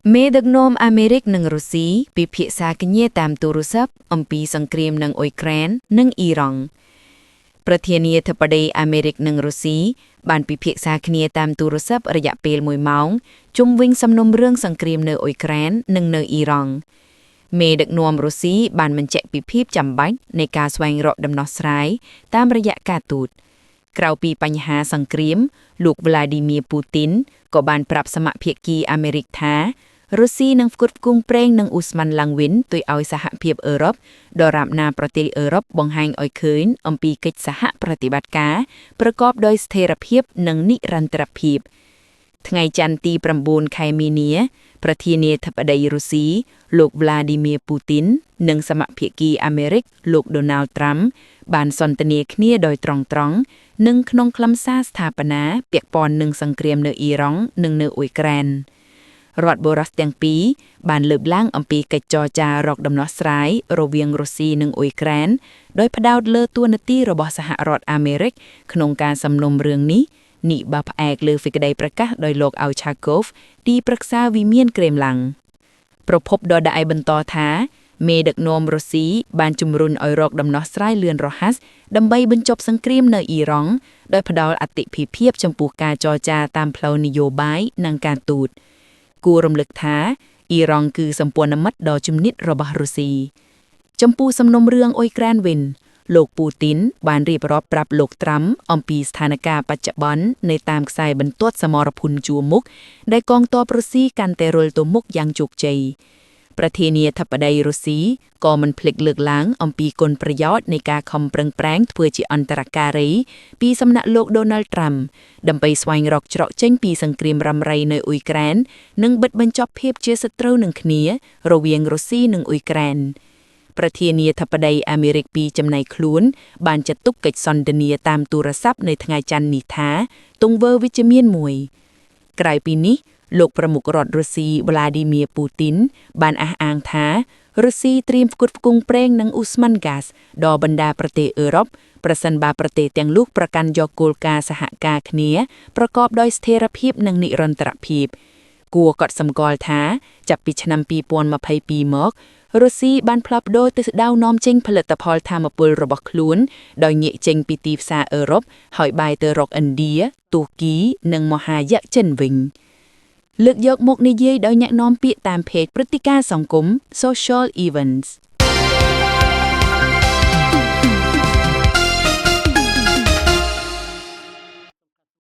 មេដឹកនាំអាមេរិកនិងរុស្ស៊ីពិភាក្សាគ្នាតាមទូរស័ព្ទអំពីសង្គ្រាមនឹងអ៊ុយក្រែននិងអ៊ីរ៉ង់ប្រធានាធិបតីអាមេរិកនិងរុស្ស៊ីបានពិភាក្សាគ្នាតាមទូរស័ព្ទរយៈពេល1ម៉ោងជុំវិញសំណុំរឿងសង្គ្រាមនៅអ៊ុយក្រែននិងនៅអ៊ីរ៉ង់មេដឹកនាំរុស្ស៊ីបានបញ្ជាក់ពីភាពចាំបាច់នៃការស្វែងរកដំណោះស្រាយតាមរយៈការទូត ក្រៅពីបញ្ហាសង្គ្រាម លោកវ្លាឌីមៀពូទីនក៏បានប្រាប់សមភាគីអាមេរិកថារុស្ស៊ីនឹងផ្គត់ផ្គង់ប្រេងនិងឧស្ម័នឡើងវិញទៅឲ្យសហភាពអឺរ៉ុបដរាបណាប្រទេសអឺរ៉ុបបង្ហាញឲ្យឃើញអំពីកិច្ចសហប្រតិបត្តិការប្រកបដោយស្ថិរភាពនិងនិរន្តរភាព ថ្ងៃច័ន្ទទី9ខែមីនា ប្រធានាធិបតីរុស្ស៊ីលោកវ្លាឌីមៀពូទីន និងសមភាគីអាមេរិកលោកដូណាល់ត្រាំបានសន្ទនាគ្នាដោយត្រង់ៗនិងក្នុងខ្លឹមសារស្ថាបនាពាក់ព័ន្ធនឹងសង្គ្រាមនៅអ៊ីរ៉ង់និងនៅអ៊ុយក្រែនរដ្ឋបុរសទាំងពីរបានលើកឡើងអំពីកិច្ចចរចារកដំណោះស្រាយរវាងរុស្ស៊ីនិងអ៊ុយក្រែនដោយផ្ដោតលើតួនាទីរបស់សហរដ្ឋអាមេរិកក្នុងការសំណុំរឿងនេះនេះបើផ្អែកលើសេចក្តីប្រកាសដោយលោកអៅឆាកូវទីប្រឹក្សាវិមានក្រេមឡាំងប្រភពដដែលបន្តថាមេដឹកនាំរុស្ស៊ីបានជំរុញឲ្យរកដំណោះស្រាយលឿនរហ័សដើម្បីបញ្ចប់សង្គ្រាមនៅអ៊ីរ៉ង់ដោយផ្ដល់អតិភិភាពចំពោះការចរចាតាមផ្លូវនយោបាយនិងការទូតគួររំលឹកថាអ៊ីរ៉ង់គឺសម្ព័ន្ធមិត្តដ៏ជំនិតរបស់រុស្ស៊ីចំពោះសំណុំរឿងអ៊ុយក្រែនវិញលោកពូទីនបានរៀបរាប់ប្រាប់លោកត្រាំអំពីស្ថានភាពបច្ចុប្បន្ននៅតាមខ្សែបន្ទាត់សមរភូមិជួរមុខដែលកងទ័ពរុស្ស៊ីកាន់តែរុលទៅមុខយ៉ាងជោគជ័យប្រធានាធិបតីរុស្ស៊ីក៏មិនភ្លេចលើកឡើងអំពីគុណប្រយោជន៍នៃការខំប្រឹងប្រែងធ្វើជាអន្តរការីពីសំណាក់លោកដូណាល់ត្រាំដើម្បីស្វែងរកច្រកចេញពីសង្គ្រាមរ៉ាំរ៉ៃនៅអ៊ុយក្រែននិងបិទបញ្ចប់ភាពជាសត្រូវនឹងគ្នារវាងរុស្ស៊ីនិងអ៊ុយក្រែនប្រធានាធិបតីអាមេរិកពីចំណែកខ្លួន បានចាត់ទុកកិច្ចសន្ទនាតាមទូរស័ព្ទនៅថ្ងៃច័ន្ទនេះថាទង្វើវិជ្ជមានមួយក្រៅពីនេះលោកប្រមុខរដ្ឋរុស្ស៊ីវ្លាឌីមៀពូទីនបានអះអាងថារុស្ស៊ីត្រៀមផ្គត់ផ្គង់ប្រេងនិងឧស្ម័នហ្គាសដល់បណ្ដាប្រទេសអឺរ៉ុបប្រសិនបើប្រទេសទាំងនោះប្រកាន់យកគោលការណ៍សហការគ្នាប្រកបដោយស្ថិរភាពនិងនិរន្តរភាពគួរកត់សម្គាល់ថាចាប់ពីឆ្នាំ2022មករុស្ស៊ីបានផ្លាស់ប្ដូរទិសដៅនាំចេញផលិតផលថាមពលរបស់ខ្លួនដោយងាកចេញពីទីផ្សារអឺរ៉ុបហើយបែរទៅរកឥណ្ឌាទូគីនិងមហាយក្សចិនវិញលើកយកមកនិយាយដោយអ្នកនាំពាក្យតាម page ព្រឹត្តិការណ៍សង្គម Social Events។